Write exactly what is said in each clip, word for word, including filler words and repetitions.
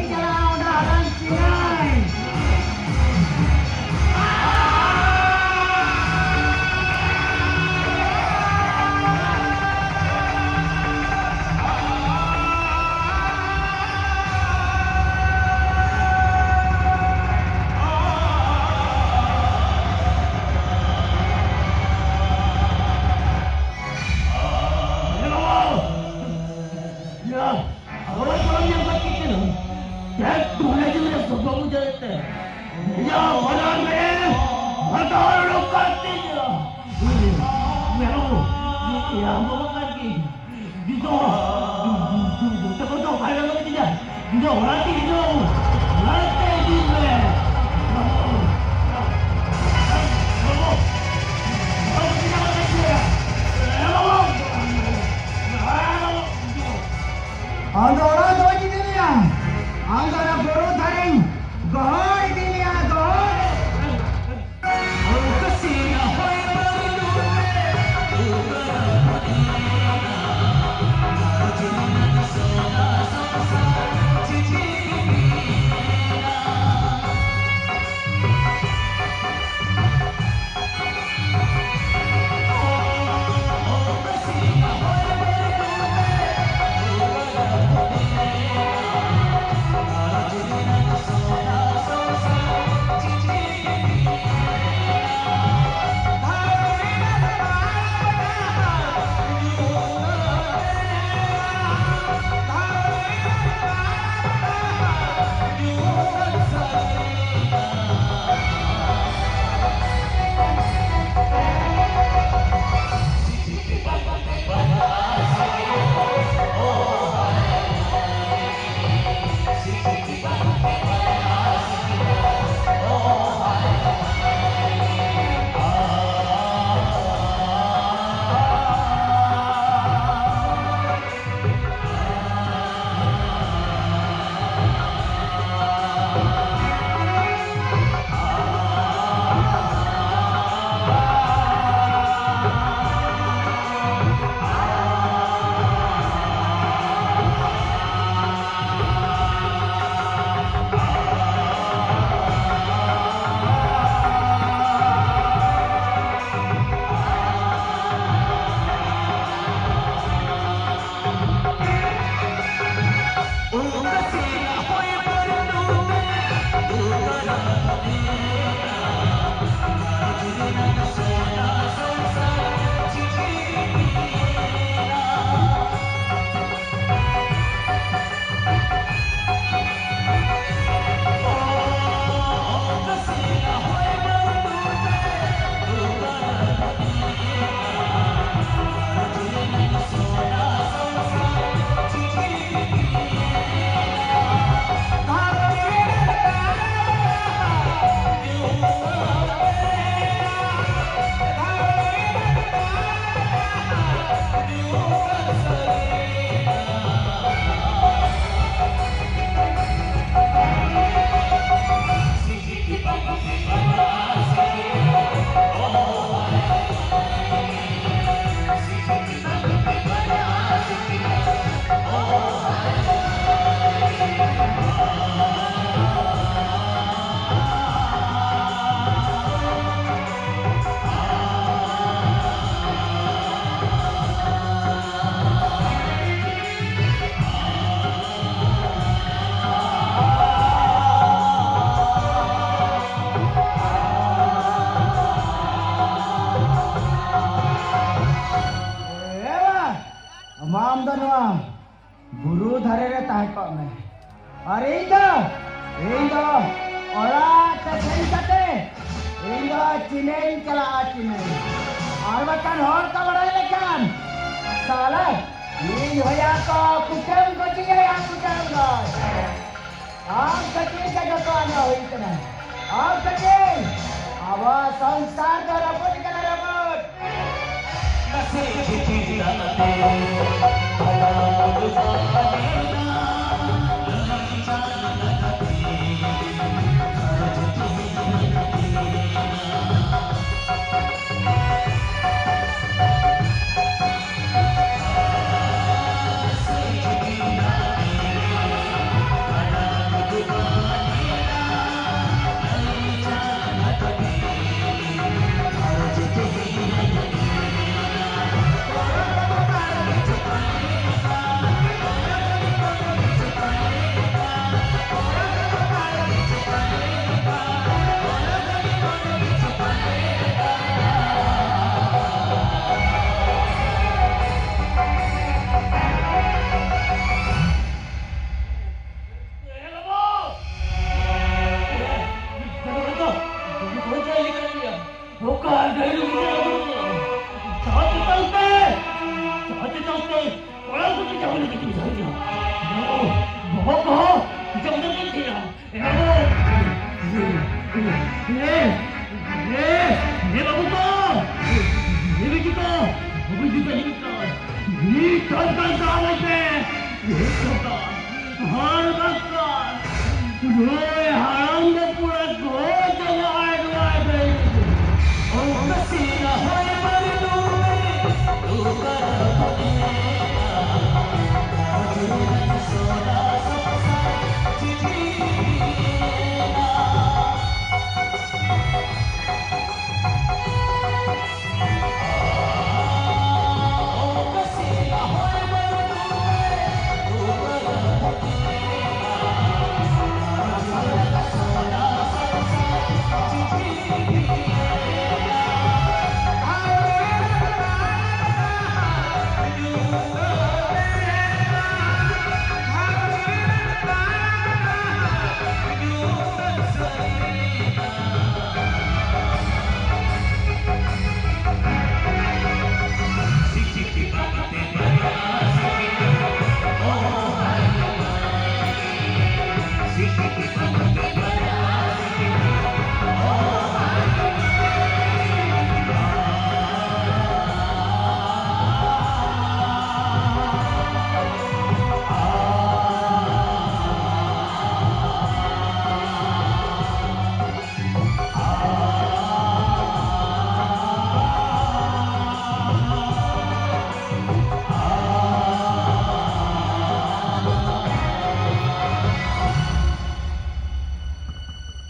ᱪᱟᱞᱟᱣ ᱰᱟᱦᱟᱨ ᱪᱤᱱᱦᱟᱹᱭ᱾ ᱦᱮᱞᱳ! ᱭᱟ, ᱦᱳᱭ, ᱵᱟᱢ ᱧᱟᱢ ᱠᱟᱜ ᱠᱤᱱ ᱠᱟᱱᱟ᱾ ᱪᱮᱫ ᱫᱩᱞᱟᱹ ᱫᱩᱞᱟᱹ ᱥᱚᱵᱚ ᱵᱩᱡᱷᱟᱹᱣ ᱛᱮ᱾ ᱭᱟ, ᱵᱟᱱᱟᱨ ᱢᱮ, ᱵᱟᱱᱟᱨ ᱞᱚᱠᱟ ᱛᱮ ᱭᱟ᱾ ᱢᱮᱨᱚᱢ, ᱭᱟ, ᱵᱟᱵᱟ ᱠᱟᱱ ᱜᱮ᱾ ᱫᱤᱫᱚ, ᱫᱤᱫᱚ, ᱫᱤᱫᱚ, ᱫᱤᱫᱚ, ᱚᱲᱟᱜ ᱛᱮ ᱤᱫᱤ ᱢᱮ᱾ ᱟᱢ ᱫᱚ ᱚᱲᱟᱜ ᱫᱚ ᱵᱟᱹᱧ ᱤᱫᱤ ᱢᱮᱭᱟ᱾ ᱟᱢ ᱫᱚ ᱚᱱᱟ ᱵᱩᱨᱩ ᱫᱷᱟᱨᱮᱧ ᱜᱚᱦᱚᱲ ᱤᱫᱤ ᱢᱮᱭᱟ, ᱜᱚᱦᱚᱲ᱾ ᱟᱨ ᱤᱧ ᱫᱚ, ᱤᱧ ᱫᱚ ᱚᱲᱟᱜ ᱛᱮ ᱥᱮᱱ ᱠᱟᱛᱮ ᱤᱧ ᱫᱚ ᱪᱤᱱᱟᱹᱧ ᱪᱟᱞᱟᱜᱼᱟ, ᱪᱤᱱᱟᱹ᱾ ᱟᱨ ᱵᱟᱠᱷᱟᱱ ᱦᱚᱲ ᱠᱚ ᱵᱟᱲᱟᱭ ᱞᱮᱠᱷᱟᱱ, ᱥᱟᱞᱟ ᱤᱧ ᱦᱚᱭᱟ ᱠᱚ ᱠᱩᱴᱟᱹᱢ ᱜᱚᱡᱤᱧᱟ, ᱠᱩᱴᱟᱹᱢ ᱜᱚᱡ᱾ ᱟᱢ ᱠᱷᱟᱹᱛᱤᱨ ᱜᱮ ᱡᱚᱛᱚ ᱟᱞᱚ ᱦᱩᱭ ᱠᱟᱱᱟ᱾ ᱟᱢ ᱠᱷᱟᱹᱛᱤᱨ ᱟᱵᱚ ᱥᱚᱝᱥᱟᱨ ᱫᱚ ᱨᱟᱹᱯᱩᱫ ᱠᱟᱱᱟ, ᱨᱟᱹᱯᱩᱫ᱾ ᱚᱠᱟ ᱰᱟᱹᱦᱤ ᱨᱮ ᱢᱮᱱᱟᱜ ᱵᱚᱱᱟ? ᱪᱟᱞᱟᱣ ᱪᱮᱛᱟᱱ ᱛᱮ! ᱪᱟᱞᱟᱣ ᱪᱮᱛᱟᱱ ᱛᱮ! ᱠᱚᱲᱟ ᱠᱚ ᱪᱮᱛᱟᱱ ᱨᱮ ᱠᱟᱹᱴᱤᱡ ᱡᱷᱟᱲ ᱧᱚᱜ᱾ ᱵᱚᱦᱚᱜ ᱠᱚᱦᱚᱸ ᱪᱮᱛᱟᱱ ᱨᱮ ᱠᱟᱹᱴᱤᱡ ᱡᱷᱟᱲ᱾ ᱮ ᱵᱟᱹᱵᱩ! ᱮ! ᱮ! ᱮ ᱵᱟᱹᱵᱩ ᱠᱚ! ᱮ ᱵᱤᱴᱤ ᱠᱚ! ᱵᱟᱹᱵᱩ ᱡᱩᱛᱟᱹ ᱦᱤᱡᱩᱜ ᱠᱟᱱ! ᱢᱤᱫ ᱴᱚᱱ ᱜᱟᱱ ᱫᱟᱜ ᱟᱞᱮ ᱯᱮ! ᱢᱤᱫ ᱴᱚᱱ ᱜᱟᱱ! ᱦᱚᱲ ᱵᱟᱠᱚ! ᱱᱩᱭ ᱦᱟᱲᱟᱢ ᱫᱚ ᱯᱩᱨᱟᱹ ᱜᱚᱡ ᱪᱟᱵᱟᱜᱼᱟᱭ ᱱᱚᱣᱟ ᱰᱟᱹᱦᱤ ᱨᱮ᱾ ᱚᱱᱠᱟ ᱥᱮᱫᱟᱭ ᱦᱚᱭ ᱵᱟᱹᱨᱰᱩ ᱨᱮ ᱫᱩᱠ ᱟᱨ ᱵᱚᱱᱮ ᱮᱱᱟ᱾ ᱚᱡᱽ ᱨᱮᱱᱟᱜ ᱥᱚᱫᱟ ᱥᱚᱝᱥᱟᱨ ᱪᱤᱴᱷᱤ ᱮᱱᱟ᱾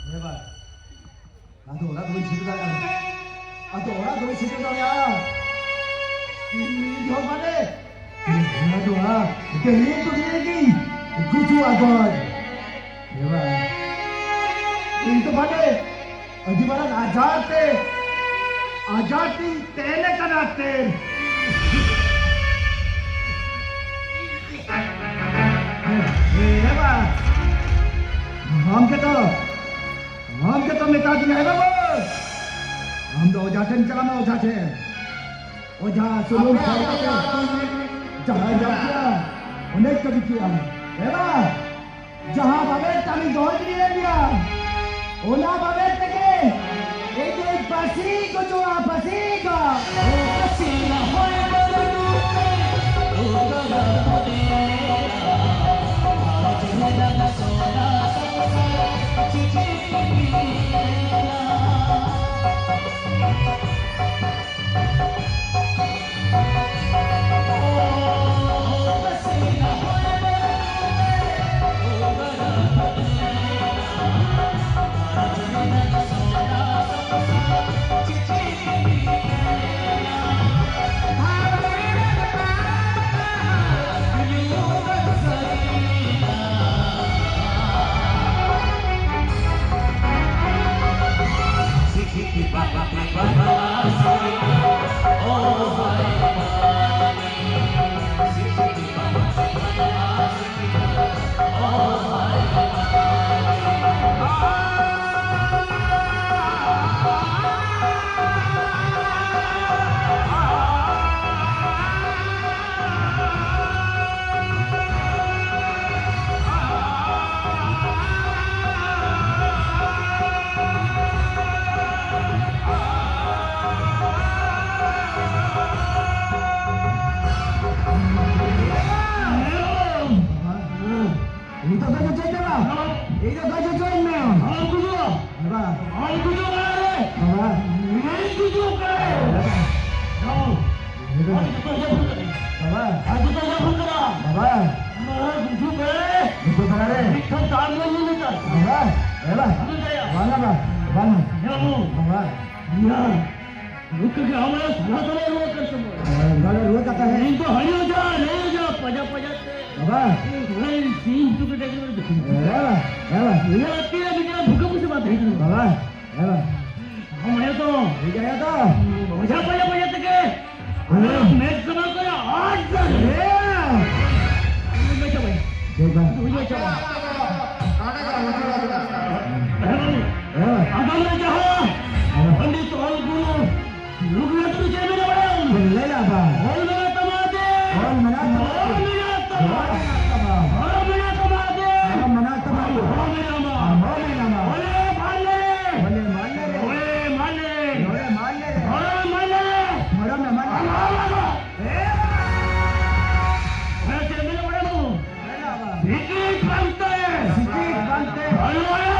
ᱮ ᱵᱟᱵᱟ, ᱟᱫᱚ ᱚᱲᱟᱜ ᱫᱚ ᱵᱟᱹᱧ ᱥᱮᱴᱮᱨ ᱫᱟᱲᱮᱭᱟᱜᱼᱟ᱾ ᱟᱫᱚ ᱚᱲᱟᱜ ᱫᱚ ᱵᱟᱹᱧ ᱥᱮᱴᱮᱨ ᱫᱟᱲᱮᱭᱟᱜᱼᱟ᱾ ᱤᱧ ᱦᱚᱸ ᱵᱟᱰᱮ᱾ ᱤᱧ ᱫᱚ ᱦᱟᱸᱜ ᱰᱟᱹᱦᱤ ᱫᱚ ᱱᱤᱭᱟᱹ ᱜᱤᱧ ᱜᱩᱡᱩᱜᱼᱟ ᱜᱚᱡ᱾ ᱮ ᱵᱟᱵᱟ, ᱤᱧ ᱫᱚ ᱵᱟᱰᱮ᱾ ᱟᱹᱰᱤ ᱢᱟᱨᱟᱝ ᱟᱡᱟᱨ ᱛᱮ, ᱟᱡᱟᱨ ᱛᱤᱧ ᱛᱮᱱ ᱟᱠᱟᱱᱟ ᱛᱮᱱ᱾ ᱮ ᱵᱟᱵᱟ, ᱟᱢ ᱜᱮᱛᱚ, ᱟᱢ ᱜᱮᱛᱚ ᱢᱮᱛᱟ ᱫᱤᱧᱟ, ᱮ ᱵᱟᱵᱟ, ᱟᱢ ᱫᱚ ᱚᱡᱷᱟ ᱴᱷᱮᱱ ᱪᱟᱞᱟᱜ ᱢᱮ, ᱚᱡᱷᱟ ᱴᱷᱮᱱ᱾ ᱚᱡᱷᱟ ᱥᱩᱱᱩᱢ ᱟᱯᱮ ᱠᱷᱟᱹᱞ ᱟᱯᱮ ᱠᱟᱛᱮ ᱟᱹᱛᱩ ᱡᱟᱦᱟᱸᱭ ᱧᱟᱢ ᱠᱮᱜᱼᱟ, ᱚᱱᱮ ᱠᱟᱹᱢᱤ ᱠᱮᱜᱼᱟ᱾ ᱮ ᱵᱟᱵᱟ, ᱡᱟᱦᱟᱸ ᱵᱟᱵᱮᱨ ᱛᱟᱢᱤᱧ ᱫᱚᱦᱚ ᱜᱤᱰᱤᱭᱮᱫ ᱢᱮᱭᱟ, ᱚᱱᱟ ᱵᱟᱵᱮᱨ ᱛᱮᱜᱮ ᱤᱧ ᱫᱚᱧ ᱯᱟᱹᱥᱤ ᱜᱚᱡᱚᱜᱼᱟ, ᱯᱟᱹᱥᱤ ᱜᱚᱡ᱾ ᱵᱟᱵᱟ, ᱮ ᱵᱟ, ᱵᱟᱝᱟ ᱵᱟ, ᱵᱟᱝᱟ᱾ ᱦᱮᱸ ᱵᱟᱹᱵᱩ᱾ ᱵᱟᱵᱟ᱾ ᱤᱭᱟᱹ, ᱱᱩᱠᱩ ᱜᱮ ᱦᱟᱢᱞᱟ ᱥᱟᱞᱟ ᱥᱟᱞᱟ ᱨᱩᱣᱟᱹ ᱠᱟᱱ ᱥᱚᱢᱚᱭ᱾ ᱮ, ᱵᱟᱵᱟ ᱨᱩᱣᱟᱹ ᱠᱟᱛᱷᱟ ᱦᱮᱸ᱾ ᱤᱧ ᱫᱚ ᱦᱟᱹᱱᱤ ᱚᱡᱷᱟ, ᱱᱟᱹᱭ ᱚᱡᱷᱟ, ᱯᱟᱸᱡᱟ ᱯᱟᱸᱡᱟ ᱛᱮ᱾ ᱵᱟᱵᱟ᱾ ᱦᱳᱭ, ᱥᱤᱧ ᱛᱩᱠᱩ ᱰᱟᱹᱝᱨᱤ ᱨᱮ ᱫᱩᱠᱩ᱾ ᱮ ᱵᱟ, ᱮ ᱵᱟ᱾ ᱩᱭᱦᱟᱹᱨ ᱟᱹᱛᱤ ᱨᱮ ᱢᱤᱫᱴᱟᱝ ᱵᱷᱩᱠᱟᱹ ᱯᱩᱥᱤ ᱵᱟᱝ ᱛᱟᱦᱮᱸ ᱠᱟᱱᱟ᱾ ᱵᱟᱵᱟ, ᱮ ᱵᱟ᱾ ᱦᱚᱸ, ᱦᱮᱸ ᱛᱚ᱾ ᱴᱷᱤᱠ ᱜᱮᱭᱟ ᱛᱚ᱾ ᱚᱡᱷᱟ ᱯᱟᱸᱡᱟ ᱯᱟᱸᱡᱟ ᱛᱮᱜᱮ᱾ ᱦᱮᱸ᱾ ᱢᱮᱫ ᱥᱟᱢᱟᱝ ᱠᱚᱨᱮ ᱟᱴ ᱥᱟᱞ᱾ ᱦᱮᱸ᱾ ᱵᱩᱡᱷᱟᱹᱣ ᱪᱟᱵᱟᱭ᱾ ᱴᱷᱤᱠ ᱜᱮᱭᱟ᱾ ᱵᱩᱡᱷᱟᱹᱣ ᱪᱟᱵᱟᱭ᱾ ᱦᱮᱸ᱾ ᱟᱜᱟᱢ ᱨᱮ ᱡᱟᱦᱟᱸ ᱦᱮᱸ᱾ ᱯᱚᱱᱰᱤᱛ ᱚᱞ ᱜᱩᱨᱩ ᱨᱚᱜᱷᱩᱱᱟᱛᱷ ᱪᱮᱫ ᱢᱮᱱᱟ ᱵᱟᱲᱟᱭᱟᱢ? ᱞᱟᱹᱭᱟ ᱵᱟ᱾ ᱚᱞ ᱢᱮᱱᱟᱜ ᱛᱟᱢᱟ ᱫᱮ᱾ ᱚᱞ ᱢᱮᱱᱟᱜ ᱛᱟᱢᱟ᱾ ᱚᱞ ᱢᱮᱱᱟᱜ ᱛᱟᱢᱟ᱾ ᱚᱞ ᱢᱮᱱᱟᱜ ᱛᱟᱢᱟ ᱫᱮ᱾ ᱚᱞ ᱢᱮᱱᱟᱜ ᱛᱟᱢᱟ᱾ ᱚᱞ ᱢᱮᱱᱟᱜ ᱛᱟᱢᱟ᱾ ᱚᱞ ᱢᱮᱱᱟᱜ ᱛᱟᱢᱟ᱾ ᱚᱞᱮ ᱢᱟᱞᱮ᱾ ᱚᱞᱮ ᱢᱟᱞᱮ᱾ ᱚᱞᱮ ᱢᱟᱞᱮ᱾ ᱚᱞᱮ ᱢᱟᱞᱮ᱾ ᱚᱞᱮ ᱢᱟᱞᱮ᱾ ᱚᱞᱮ ᱢᱟᱞᱮ᱾ ᱚᱞᱮ ᱢᱟᱞᱮ᱾ ᱮ ᱵᱟ᱾ ᱚᱞᱮ ᱪᱮᱫ ᱢᱮᱱᱟ ᱵᱟᱲᱟᱭᱟᱢ? ᱞᱟᱹᱭᱟ ᱵᱟ᱾ ᱥᱤᱠᱤᱲ ᱯᱟᱱᱛᱮ᱾ ᱥᱤᱠᱤᱲ ᱯᱟᱱᱛᱮ᱾ ᱦᱟᱞᱣᱟᱭᱟ